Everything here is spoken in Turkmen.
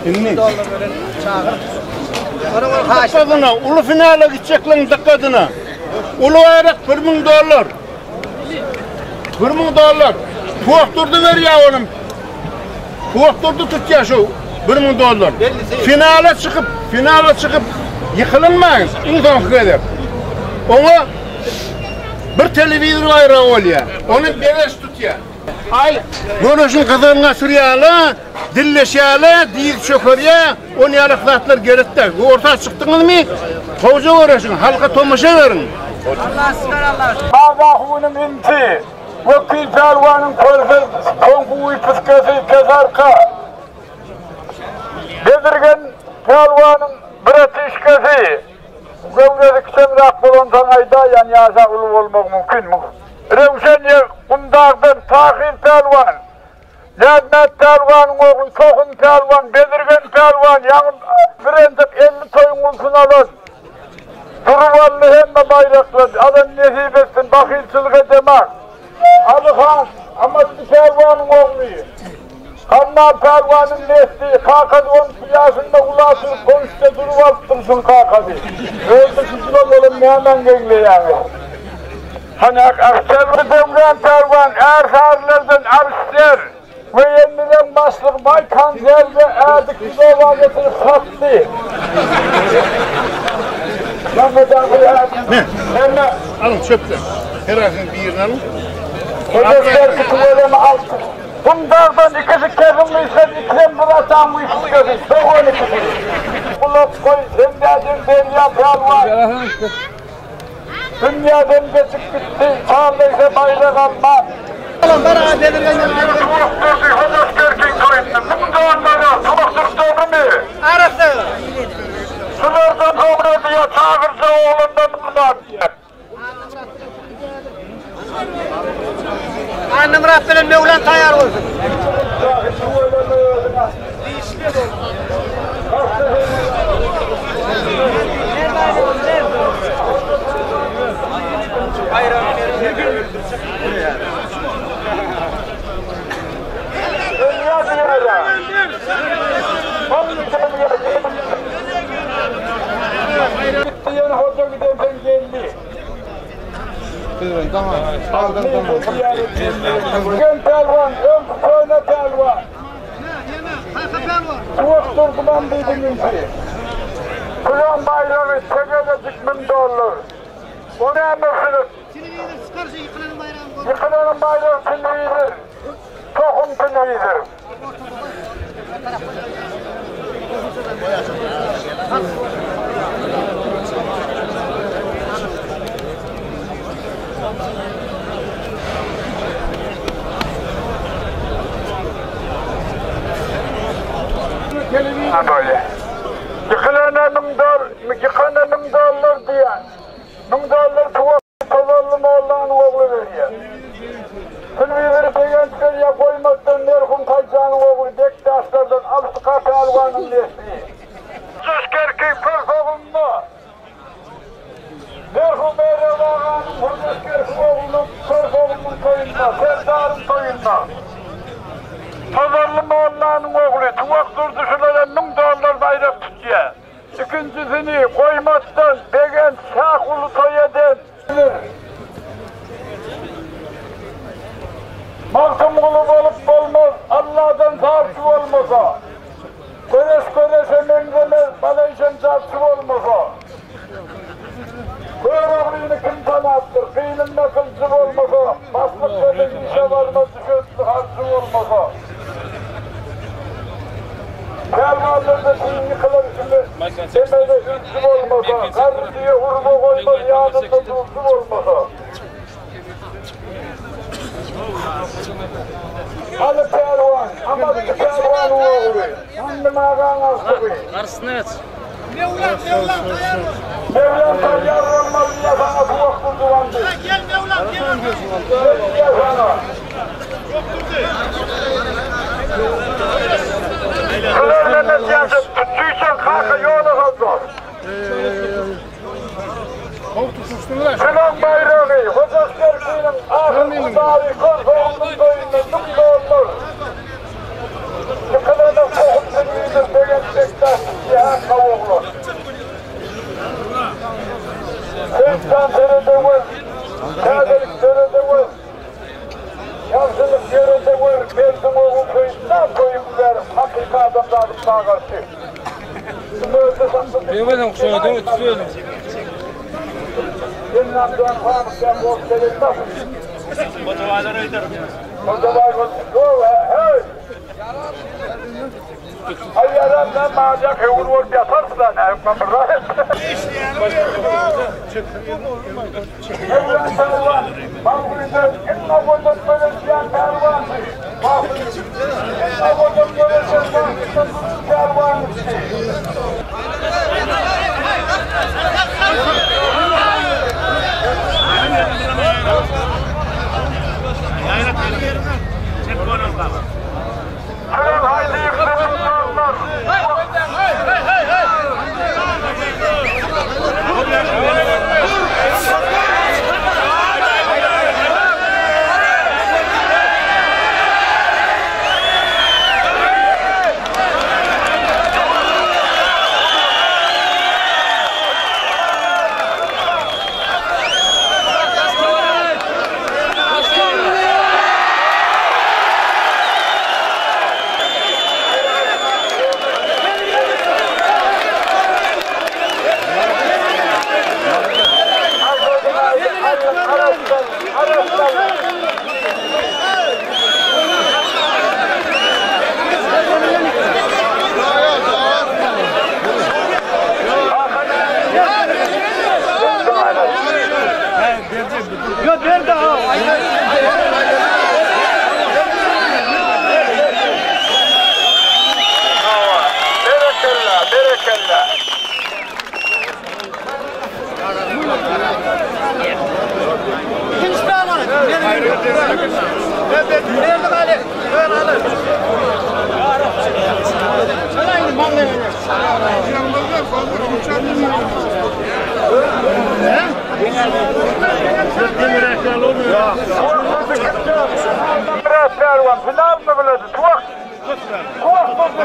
Indi. Dykgatyna, uly finala gitjekleriň dykgatyna. Uly baýrak 1000 dollar. 1000 dollar. Tuwak Durdy berýär onuň. Tuwak Durdy tutýar şu 1000 dollar. Finala çykyp, finala çykyp ýykylynmaň iň soňky gezek. Oňa bir telewizor baýragy bolýar. Ony Begenç tutýar. Aý, göreşiň gyzygyny gaçyrýarlar, dilleşýärler, diz çökerýär, on ýalak zatlar gerek däl. Orta çykdyňyzmy, gowja göreşiň, halka tomaşa beriň. Babahunyň inisi, Wekil pälwanyň körpe soňky wypuskasy Kesarka, Bezirgen pälwanyň bratişkasy, göwresi kiçeňräk bolansoň aýdaýýan, ýaşa uly bolmagy mümkin. Röwşen ýer Gumdagdan Tahyr pälwan, Näzmät pälwanyň ogly Tohum pälwan, Bezirgen pälwan, ýaňy birentek 50 toýuň ulusyny alan, Durup aldy hemme baýraklary, alan nesip etsin, bahylçylyk edemak. Aly han, Amatly pälwanyň ogly, Hanna pälwanyň nesli, kakasy 12 ýaşynda ula çykyp, on üçde durup alypdyr şuň kakasy. Özde şujyla bolan nämäň geňleýäňiz? Hanak Arçerli Döwran pälwan ärsarylardan Arçer we ýendileň başlygy Baý Konserwe ädik kilowa getirip satdy. Ne? Alyň çöpden. Her aýsyň birini alyň. Hojasterki tüweleme altyn. Gumdagdan ikisi kesim gysgan ikisem bir ataň wysyskasy, dogan ikisi. Gulak goý, sen näden Derýa pälwan. Dünýäden geçip gitdi, Çarlygsa baýrak alman. Tuwakdurdy Hojaşkerkiň toýunda müň dollara Tuwakdurdy dogrumy? Şulardan soňra diýýär, çagyrja oglandan bar diýýär. Annamyrat bilen Möwlan taýýar bolsun. Diýen hoja giderden geldi. Gen pälwan, öňki köne pälwan. Tuwak Durdyman diýdiň insi. Pulan baýragy tegelejik 1000 dollar. O näme sürüp? Ýykylanyň baýragy telewizor. Tohum telewizor. Ýykylana 1000 dollar, ýykana 1000 dollar diýýär. 1000 dollar tuwak Tozanly mollanyň ogly berýär. Telewizor Begenç berýär, goýmakdan merhum Taýjanyň ogly Bekdaşlardan Altyka pälwanyň nesli. Hojaşkerki körpe ogluna Merhum Merew aganyň Hojaşkerki oglunyň körpe oglunyň toýunda, Serdaryň toýunda. Tozanly mollanyň ogly Tuwak Durdy şulara 1000 dollar baýrak tutýar. Ikinjisini goýmakdan Begenç şah uly toý eden. Magtymguly bolup bolmaz, Alladan zarçy bolmasa. Göreş göreşe meňzemez, balaýşem jarçy bolmasa. Göroglyny kim tanapdyr, gynynda gyljy bolmasa, Başlyk dede işe barmaz, düşekli harjy bolmasa. Pälwanlarda tin ýykylar üme, emele ülçi bolmasa, Garry düýe urba goýmaz, ýanynda duzçy bolmasa. Aly pälwan, Amatly pälwanyň ogly, Handym agaň agtygy. Garşysyna geç. Mewlan, Mewlan taýýar bol. Mewlan taýýar bolmaly diýýär saňa Tuwak Durdywandy. Gel Mewlan, gel. Gel diýýär saňa. Şular Mehmet ýaşap, tutçuysan kaka ýola saldylar. Şulaň baýragy, Hojaşkerkiniň ahyr hudaýy körpe oglunyň toýunda 1000 dollar. söýüp-dä söýüp hakyky adamzadyň çagasy. Berekella, berekella. Pehliwan final mı biledi? Tuvak. Tuvak buldu.